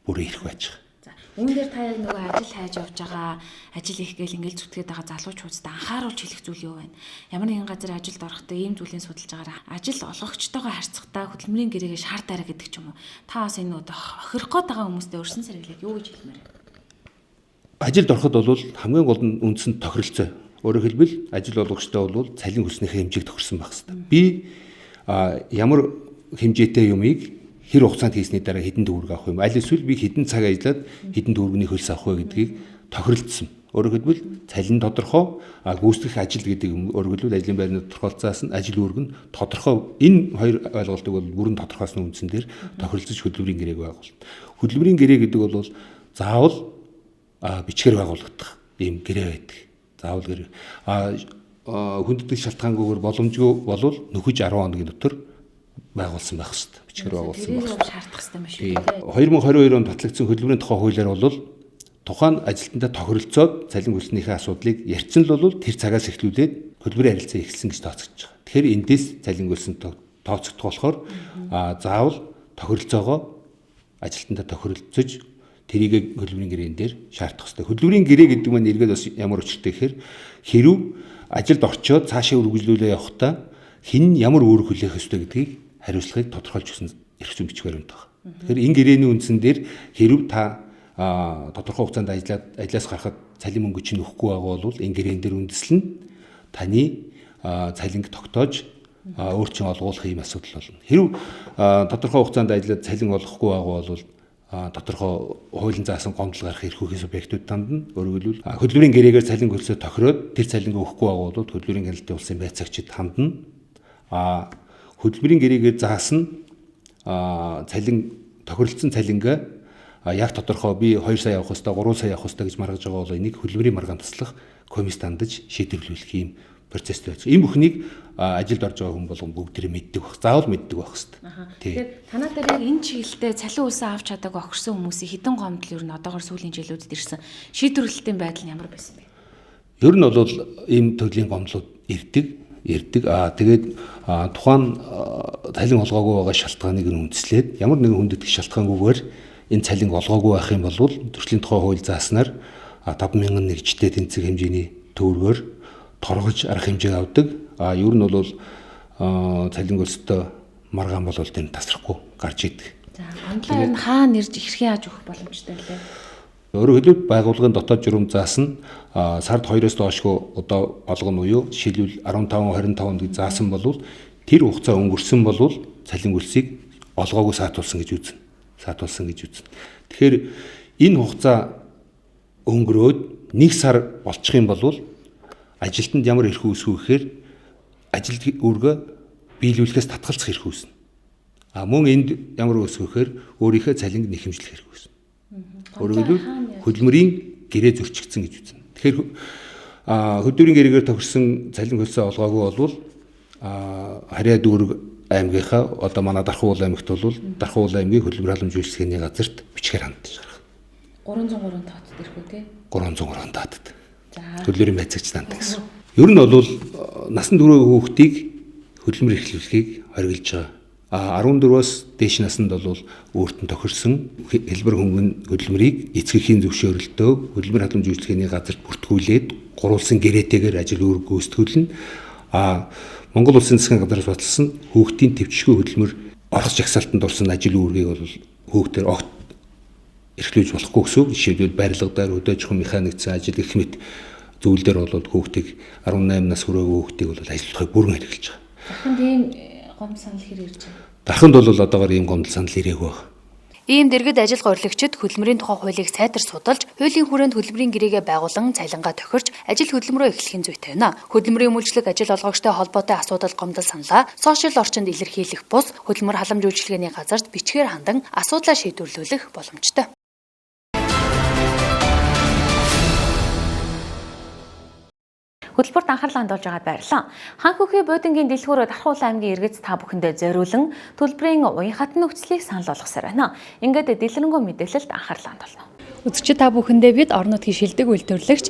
бүрэн эрх байж байгаа. Үүн дээр та яг нөгөө ажил хайж явж байгаа, ажил хийх гээл ингээл зүтгээд байгаа залуучуудад анхааруулж хэлэх зүйл юу байна? Ямар нэгэн газар ажилд орохдоо ийм зүйлийг судалж байгаараа ажил олгогчтойгоо харьцахдаа хөдөлмөрийн гэрээгээ шаардаарай гэдэг ч юм уу. Та бас энэ одоо хохирох гээд байгаа хүмүүстэй өрсөн сэргэлээд юу гэж хэлмээр вэ? Ажилд ороход бол хамгийн гол нь үндсэн тохиролцоо. Өөрөөр хэлбэл ажил олгогчтой бол цалин хөлснийхээ хэмжээг тохирсон байх хэрэгтэй. Би ямар хэмжээтэй юмыг хэр хугацаанд хийсний дараа хэдэн төгрөг авах юм? Аль эсвэл би хэдэн цаг ажиллаад хэдэн төгрөгийн хөлс авах вэ гэдгийг тохиролцсон. Өөрөөр хэлбэл цалин тодорхой, гүйцэтгэх ажил гэдэг юм. Өөрөөр хэлбэл ажлын байрны тодорхойлцоос нь ажил үүрэг нь тодорхой. Энэ хоёр ойлголтыг бол бүрэн тодорхойлсон үндсэн дээр тохиролцож хөдөлмөрийн гэрээг байгуулна. Хөдөлмөрийн гэрээ гэдэг бол заавал бичгээр байгуулагдах ийм гэрээ байдаг. Заавал гэрээ. Хүндэтгэх шалтгаангүйгээр боломжгүй болвол нөхөж 10 хоногийн дотор байгуулсан байх хэрэгтэй. Бичгээр байгуулсан байх хэрэгтэй. Шаардах хэрэгтэй юм шиг үү? 2022 онд батлагдсан хөдөлмөрийн тухай хуулиар бол тухайн ажилтнтай тохиролцоод цалин хөлснийхээ асуудлыг ярьсан л бол тэр цагаас эхлүүлээд хөдөлмөрийн харилцаа эхэлсэн гэж тооцогдож байгаа. Тэгэхээр эндээс цалин хөлсөн тооцогдох болохоор заавал тохиролцоогоо ажилтнтай тохиролцож Тэрийг хөдөлмөрийн гэрээн дээр шаардах хэрэгтэй. Хөдөлмөрийн гэрээ гэдэг маань эргээд бас ямар учиртай гэхээр хэрв ажилд орчоод цаашаа үргэлжлүүлээ явахдаа хэн ямар үүрэг хүлээх ёстой гэдгийг хариуцлагыг тодорхойлж өгсөн эрх зүйн бичиг баримт байна. Тэгэхээр энэ гэрээний үндсэн дээр хэрв та тодорхой хугацаанд ажлаас гарахад цалин мөнгө чинь өгөхгүй байгаа бол энэ гэрээн дээр үндэслэн таны цалинг тогтоож өөр чинь олгуулах ийм асуудал болно. Хэрв тодорхой хугацаанд ажиллаад цалин олохгүй байгаа бол тодорхой хуулийн заасан гомдол гарах эрх үүхийн субъектууд тандна. Өөрөөр хэлбэл хөдөлмөрийн гэрээгээр цалин хөлсөө тохироод тэр цалинг өгөхгүй байгаа бол хөдөлмөрийн хяналтын улсын байцаагчид хандна. Хөдөлмөрийн гэрээгээр заасан цалин тохиролцсон цалингаа яг тодорхой би 2 сая авах хэвээр 3 сая авах хэвээр гэж маргаж байгаа бол энийг хөдөлмөрийн маргаан таслах комисс дандаж шийдвэрлүүлэх юм процесстэй байж. Энэ бүхнийг ажилд орж байгаа хүн болгон бүгд мэддэг байх. Заавал мэддэг байх хэвээр. Тэгэхээр танаа дээр яг энэ чиглэлтэй цалин үлсэн авч чадаагүй охирсон хүмүүсийн хэдэн гомдол ер нь одоогор сүүлийн жилүүдэд ирсэн. Шийдвэрлэлтийн байдал нь ямар байсан бэ? Ер нь бол ийм төрлийн гомдлууд ирдэг. Тэгээд тухайн цалин олгоогүй байгаа шалтгааныг нь үндэслээд ямар нэгэн хүндэтгэх шалтгаангүйгээр энэ цалин олгоогүй байх юм бол төрслийн тухай хууль зааснаар 5000 нэгжтэй тэнцэх хэмжээний төгрөгөөр торгож арга хэмжээ авдаг. Ер нь бол цалин хөлсөдөө маргаан бол тэр тасрахгүй гарч идэг. За, гомдлоо ер нь хаана нэрж хэрхэн яаж өгөх боломжтой вэ? Өөрөөр хэлбэл байгууллагын дотоод журам заасан сард 2-оос доошгүй одоо олгоно буюу жишээлбэл 15 25 гэж заасан бол тэр хугацаа өнгөрсөн бол цалин хөлсийг олгоогүй саатуулсан гэж үзнэ. Тэгэхээр энэ хугацаа өнгөрөөд 1 сар болчих юм бол ажилтнанд ямар эрх үүсэх вэ гэхээр ажил үүргээ биелүүлэхээс татгалзах эрх үүснэ. Мөн энд ямар үүсэх вэ гэхээр өөрийнхөө цалинг нэхэмжлэх эрх үүснэ. Өөрөөр хэлбэл хөдөлмөрийн гэрээ зөрчигдсөн гэж үзнэ. Тэгэхээр хөдөлмөрийн гэрээгээр тохирсон цалин хөлсөө олгоогүй бол Харьяа дүүрэг аймгийнхаа одоо манай Дархан уул аймагт бол Дархан уул аймгийн хөдөлмөр халамж үйлчилгээний газарт бичгээр хандаж гаргах. 303 таатад ирэх үү те? 303 таатад. Хөдөлмөрийн байцаагч дандаа гэсэн. Ер нь бол насан турш хүүхдийг хөдөлмөр эрхлүүлэхийг хориглож байгаа. 14-өөс дээш наснд бол өөрт нь тохирсон хэлбэр хөнгөн хөдөлмөрийг эцгийнхийн зөвшөөрөлтөө хөдөлмөр халамж үйлчилгээний газарт бүртгүүлээд гурвалсан гэрээтэйгээр ажил үүрэг гүйцэтгүүлнэ. Монгол Улсын засгийн газраас баталсан хүүхдийн төвчшгүй хөдөлмөр орох жагсаалтанд орсон ажил үүргийг бол хүүхдээр огт эрхлүүлж болохгүй гэсэн үг. Жишээлбэл барилга дээр хөдөө аж ахуйн механикцэн ажил гэх мэт зүйл дээр бол хүүхдийг 18 нас хүрээгүй хүүхдийг бол ажиллахыг бүрэн хэрэглэж байгаа. Дарханд ийм гомдол санал хэр ирж байна? Дарханд бол одоогоор ийм гомдол санал ирээгүй байна. Ийм дэргэд ажил гойрлагчид хөдөлмөрийн тухай хуулийг сайтар судалж, хуулийн хүрээнд хөдөлмөрийн гэрээгээ байгуулан цалингаа тохирч ажил хөдөлмөрөө эхлэхийн зүйтэй байна. Хөдөлмөрийн үйлчлэг ажил олгогчтой холбоотой асуудал гомдол саналаа сошиал орчинд илэрхийлэх бус хөдөлмөр халамж үйлчилгээний газарт бичгээр хандан асуудлаа шийдвэрлүүлэх боломжтой. Хөтөлбөрт анхаарлаа хандуулж байгаад баярлалаа. Хан хөхий буудангийн дэлгүүр Дархан уул аймгийн иргэд та бүхэндээ зориулан төлбөрийн уян хатан нөхцөлийг санал болгосоор байна. Ингээд дэлгэрэнгүй мэдээлэлд анхаарлаа хандуулна. Үзэгчид та бүхэндээ бид орон нутгийн шилдэг үйлдвэрлэгч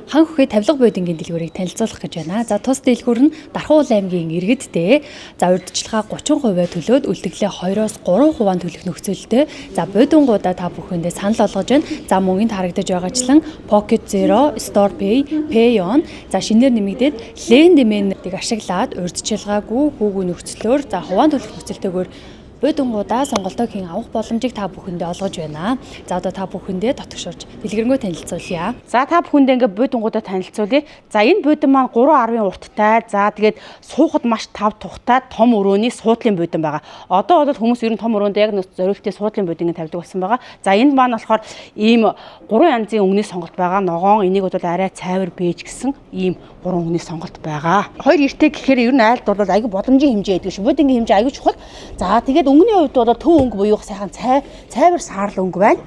Хан хөхий тавилга буудангийн дэлгүүрийг танилцуулах гэж байна. За тус дэлгүүр нь Дархан уул аймгийн иргэдтэй. За урьдчилгаа 30% төлөөд үлдэглээ 2-оос 3 хувиан төлөх нөхцөлтэй. За буудангаудаа та бүхэндээ санал болгож байна. За мөн энд харагдаж байгаачлан Pocket Zero, Store Pay, Payon за шинээр нэмэгдээд Lendman-ыг ашиглаад урьдчилгаагүй хүүгүй нөхцлөөр за хувиан төлөх нөхцөлтэйгээр буудангаудаа сонголтоо хийн авах боломжийг та бүхэндээ олгож байна. За одоо та бүхэндээ дотгошорж дэлгэрэнгүй танилцуулъя. За та бүхэндээ ингээ буудангаудаа танилцуулъя. За энэ буудан маань 3.10 урттай. За тэгээд суухад маш тав тухтай том өрөөний суудлын буудан байгаа. Одоо бол хүмүүс ер нь том өрөөнд яг зориултын суудлын бууданыг тавьдаг болсон байгаа. За энд маань болохоор ийм 3 янзын өнгөний сонголт байгаа. Ногоон, энийг бол арай цайвар бэж гэсэн ийм 3 өнгөний сонголт байгаа. Хоёр эртэй гэхээр ер нь айлд бол айгүй боломжийн хэмжээ гэдэг шүү. Буудангийн хэмжээ айгүй чухал. За тэгээд өнгөний хувьд бол төв өнгө буюу сайхан цайвар саарл өнгө байна.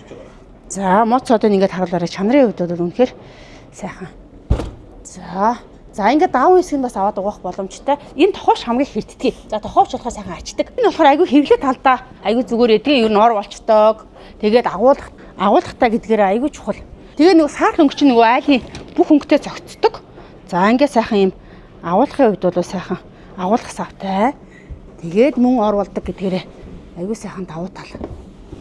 За моцоод ингээд харуулаарай. Чанарын хувьд бол үнэхээр сайхан. За ингээд даавын хэсэг нь бас аваад угаах боломжтой. Энэ тохоош хамгийн хэртдгийг. За тохоош болохоор сайхан ачдаг. Энэ болохоор айгүй хэрэглээ талдаа айгүй зүгээр эдгээр ер нь ор болчдөг. Тэгээд агуулгатай гэдгээр айгүй чухал. Тэгээ нөгөө саарл өнгө чинь нөгөө айлын бүх өнгөтэй зөгцдөг. За ингээд сайхан юм агуулгын хувьд бол сайхан агуулгах савтай. Тэгээд мөн ор болдог гэдгээрээ айгүй сайхан давуу тал.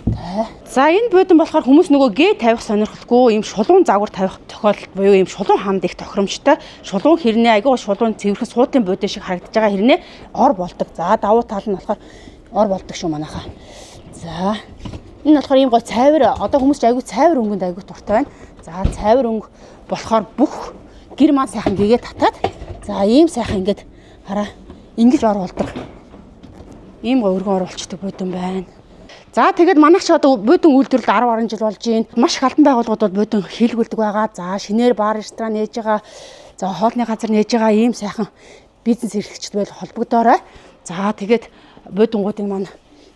загвартай. За энэ буудан болохоор хүмүүс нөгөө гэ тавих сонирхолгүй ийм шулуун загвар тавих тохиолдолд буюу ийм шулуун хамд их тохиромжтой. Шулуун хэрнээ айгүй шулуун цэвэрхэн суудлын буудан шиг харагдаж байгаа хэрнээ ор болдог. За давуу тал нь болохоор ор болдог шүү манайхаа. За энэ болохоор ийм гой цайвар, одоо хүмүүс ч айгүй цайвар өнгөнд айгүй дуртай байна. За цайвар өнгө болохоор бүх гэр маань сайхан гэгээ татаад, за ийм сайхан ингээд хараа ингэж ор болдог. Ийм гой өргөн ор болчдөг буудан байна. За тэгээд манайх ч одоо буудан үйлдвэрлэлд 10 гаруй жил болж байна. Маш их албан байгууллагууд бол буудан хийлгүүлдэг байгаа. За шинээр бар ресторан нээж байгаа. За хоолны газар нээж байгаа ийм сайхан бизнес эрхлэгчд байл холбогдоорой. За тэгээд буудангуудын маань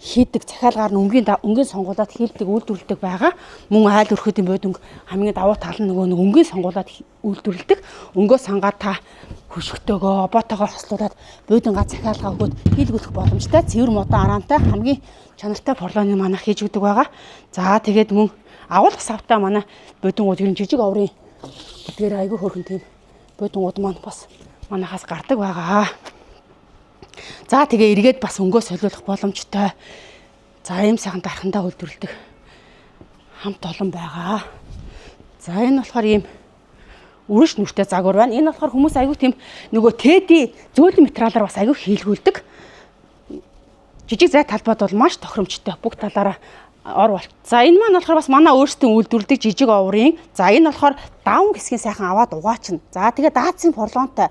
хийдэг захиалгаар нь өнгийн сонгуулаад хийлдэг үйлдвэрлэдэг байгаа. Мөн айл өрхөдийн бууданг хамгийн давуу тал нь нөгөө нэг өнгийн сонгуулаад үйлдвэрлэдэг. Өнгөө сангаад та хөшигтэйгөө, оботойгоо хослуулад буудангаа захиалгаа өгөөд хийлгүүлэх боломжтой. Цэвэр модон араантай хамгийн чанартай порлооны манайх хийж өгдөг байгаа. За тэгээд мөн агуулга савтай манай буудангууд ер нь жижиг оврын гэдгээр айгүй хөөрхөн тийм буудангууд маань бас манайхаас гардаг байгаа. За тэгээ эргээд бас өнгөө солиулах боломжтой. За ийм сайхан дархандаа үйлдвэрлэдэг хамт олон байгаа. За энэ болохоор ийм үрш нүртэй загвар байна. Энэ болохоор хүмүүс айгүй тийм нөгөө тэди зөөлөн материалаар бас айгүй хийлгүүлдэг. Жижиг зай талбайд бол маш тохиромжтой бүх талаараа ор болт. За энэ маань болохоор бас манай өөрсдийн үйлдвэрлэдэг жижиг оврын. За энэ болохоор даван хэсгийн сайхан аваад угаачна. За тэгээ даацын порлонтой.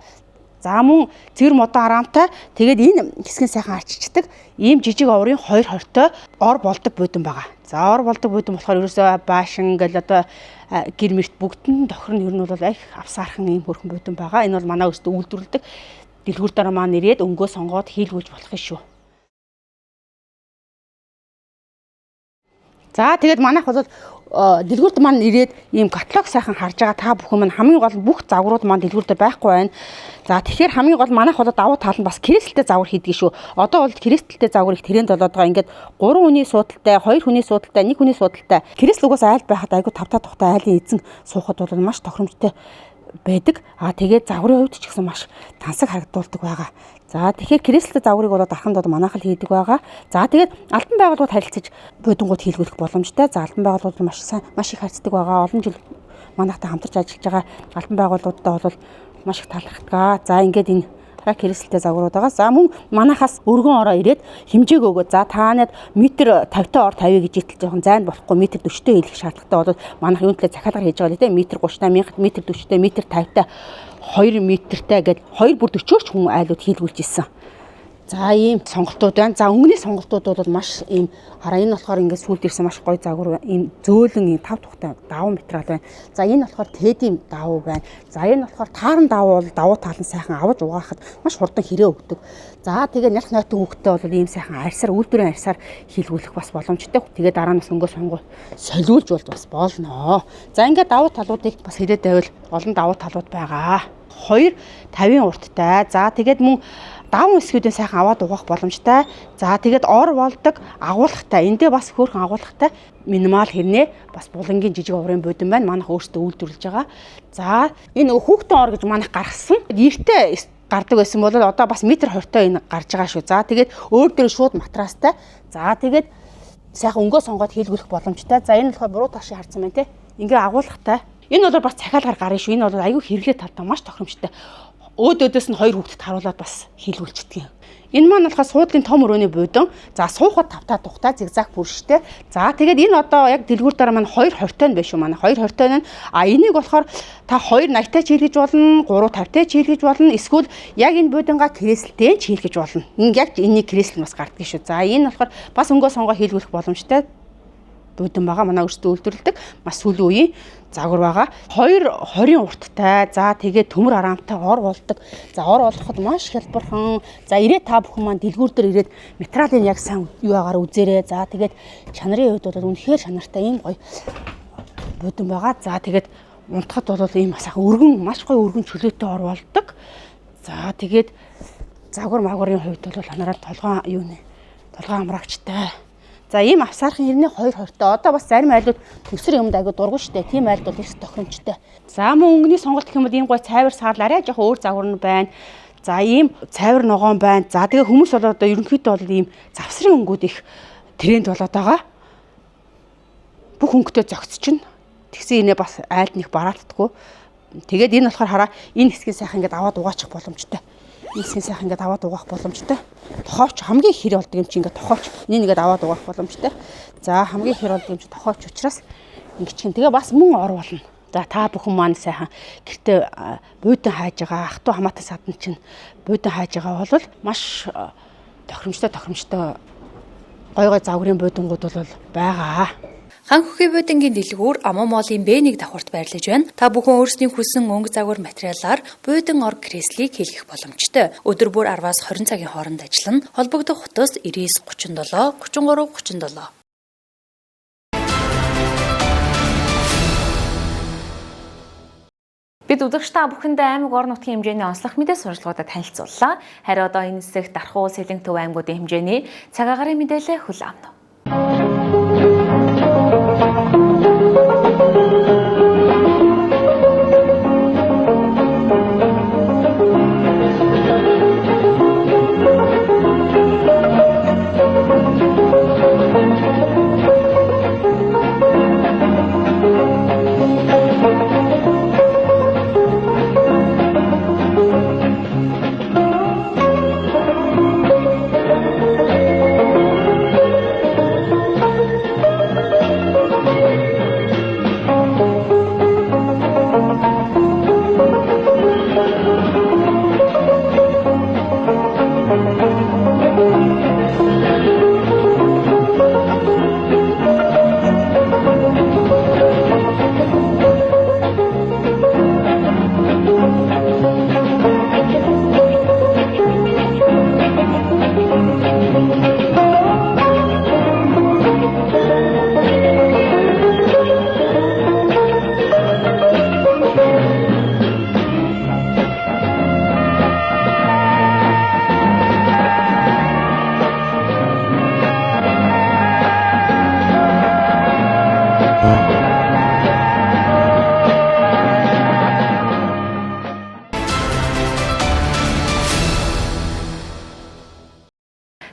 За мөн цэвэр модон араамтай. Тэгээд энэ хэсгийн сайхан арчилдаг ийм жижиг оврын 2.20-той ор болдог буудан байгаа. За ор болдог буудан болохоор ерөөсөө баашин гэл одоо гэр мэрт бүгдэнд тохирно. Ер нь бол их авсаархан ийм хөрхөн буудан байгаа. Энэ бол манай өөрсдөө үйлдвэрлэдэг дэлгүүр дараа маань ирээд өнгөө сонгоод хийлгүүлж болох юм шүү. За тэгээд манайх бол дэлгүүрт маань ирээд ийм каталог сайхан харж байгаа та бүхэн маань хамгийн гол нь бүх загварууд маань дэлгүүр дээр байхгүй байна. За тэгэхээр хамгийн гол манайх бол давуу тал нь бас креслтэй загвар хийдэг шүү. Одоо бол креслтэй загвар их тренд болоод байгаа. Ингээд 3 хүний суудалтай, 2 хүний суудалтай, 1 хүний суудалтай. Креслэл угаас айл байхад айгүй 5 та тухтай айлын эзэн суухад бол маш тохиромжтой байдаг. А тэгээд загварын хувьд ч гэсэн маш тансаг харагдуулдаг байгаа. За тэгэхээр креслтэй загварыг бол дарханд бол манайх л хийдэг байгаа. За тэгээд албан байгууллагууд харилцаж буудангууд хийлгүүлэх боломжтой. За албан байгууллагууд маш сайн маш их харьцдаг байгаа. Олон жил манайхтай хамтарч ажиллаж байгаа албан байгууллагуудтай бол маш их талархдаг. За ингээд энэ хараа креслтэй загварууд байгаа. За мөн манайхаас өргөн ороо ирээд хэмжээг өгөө. За та нарт метр 50-тай ор 50 гэж итэл жоохон зайд болохгүй метр 40-тэй хийх шаардлагатай бол манайх юун төлөө захиалгаар хийж байгаа л тийм метр 30-тай, метр 40-тэй, метр 50-тай 2 метртэй гээд 2 бүр 40-өөч хүн айлууд хийлгүүлж ирсэн. За ийм сонголтууд байна. За өнгөний сонголтууд бол маш ийм хараа энэ болохоор ингээд сүүлд ирсэн маш гоё загвар ийм зөөлөн ийм 5 тухтай давуу материал байна. За энэ болохоор тедийн давуу байна. За энэ болохоор тааран давуу бол давуу тал нь сайхан аваж угаахад маш хурдан хэрээ өгдөг. За тэгээ нялх нойтон хүүхдтэй бол ийм сайхан арьсаар үйлдвэрийн арьсаар хийлгүүлэх бас боломжтой. Тэгээ дараа нь бас өнгөө сонгоо солиулж бол бас болно. За ингээд давуу талуудыг бас хэлээд байвал олон давуу талууд байгаа. 2.50-ын урттай. За тэгээд мөн даван эсгүүдээ сайхан аваад угаах боломжтой. За тэгээд ор болдог агуулгатай. Эндээ бас хөөрхөн агуулгатай минимал хэрнээ бас булангийн жижиг оврын буудан байна. Манайх өөрсдөө үйлдвэрлэж байгаа. За энэ хүүхдэн ор гэж манайх гаргасан. Эртээ гардаг байсан бол одоо бас метр 20-той энэ гарч байгаа шүү. За тэгээд өөр дээр шууд матрастай. За тэгээд сайхан өнгөө сонгоод хийлгүүлэх боломжтой. За энэ болохоор буруу ташиг харсан байна те. Ингээ агуулгатай. Энэ бол бас захиалгаар гарна шүү. Энэ бол аюу хэрэглээ талдаа маш тохиромжтой. Өөдөөдөөс нь хоёр хүүхдэд харуулад бас хийлгүүлчихдэг юм. Энэ маань болохоор суудлын том өрөөний буудан. За суухад тавтаа тухтай зигзаг бүрштэй. За тэгээд энэ одоо яг дэлгүүр дараа маань 2.20-той нь биш үү манай 2.20-той нь. А энийг болохоор та 2.80-тай ч хийлгэж болно, 3.50-тай ч хийлгэж болно. Эсвэл яг энэ буудангаа креслтэй ч хийлгэж болно. Энэ яг энэний креслэл бас гардаг шүү. За энэ болохоор бас өнгөө сонгоо хийлгүүлэх боломжтой буудан байгаа. Манай өөрсдөө үйлдвэрлэдэг маш сүүлийн үеийн загвар байгаа. 2.20-ын урттай. За тэгээд төмөр араамтай ор болдог. За ор болоход маш хялбархан. За ирээд та бүхэн маань дэлгүүр дээр ирээд материалын яг сайн юу агаар үзээрэй. За тэгээд чанарын хувьд бол үнэхээр чанартай ийм гоё буудан байгаа. За тэгээд унтахад бол ийм сайхан өргөн маш гоё өргөн чөлөөтэй ор болдог. За тэгээд загвар магварын хувьд бол ханараа толгой юу нэ толгой амраагчтай. За ийм авсаархан хэрнээ 2.20-той. Одоо бас зарим айлууд өсөр юмд айгу дургу штэ. Тийм айлд бол их тохиромжтой. За мөн өнгөний сонголт гэх юм бол ийм гой цайвар саарл арай жоохон өөр загвар нь байна. За ийм цайвар ногоон байна. За тэгээ хүмүүс бол одоо ерөнхийдөө бол ийм завсрын өнгүүд их тренд болоод байгаа. Бүх өнгөтэй зөгцчихнө. Тэгсэн инээ бас айлд них бараалтдаггүй. Тэгээд энэ болохоор хараа энэ хэсгийг сайхан ингээд аваад угаачих боломжтой. Энэ хэсгийг сайхан ингээд аваад угаах боломжтой. Тохоовч хамгийн хэр болдог юм чи ингээд тохоовч. Энэ ингээд аваад угаах боломжтой. За хамгийн хэр болдог юм чи тохоовч учраас ингээд чинь тэгээ бас мөн ор болно. За та бүхэн маань сайхан гэртээ буудан хайж байгаа ах トゥ хамаатай садан чинь буудан хайж байгаа бол маш тохиромжтой гой гой загварын буудангууд бол байгаа. Хан хөхий буудангийн дэлгүүр Аман молын Б1 давхарт байрлаж байна. Та бүхэн өөрсдийн хүссэн өнгө загвар материалаар буудан ор креслийг хийлгэх боломжтой. Өдөр бүр 10-аас 20 цагийн хооронд ажиллана. Холбогдох утас 99 37 33 37. Бид үзэгч та бүхэндээ аймаг орон нутгийн хэмжээний онцлог мэдээ сурчлагуудад танилцууллаа. Харин одоо энэ хэсэгт Дархуу, Сэлэнг төв аймагуудын хэмжээний цаг агаарын мэдээлэл хүлээн авна.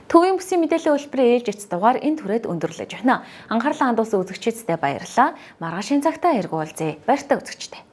Төвийн бүсийн мэдээллийн хөтөлбөрийн ээлж эц дугаар энэ түрээд өндөрлөж байна. Анхаарлаа хандуулсан үзэгчиддээ баярлалаа. Маргаашийн цагтаа эргүүлзээ. Баяртай үзэгчдээ.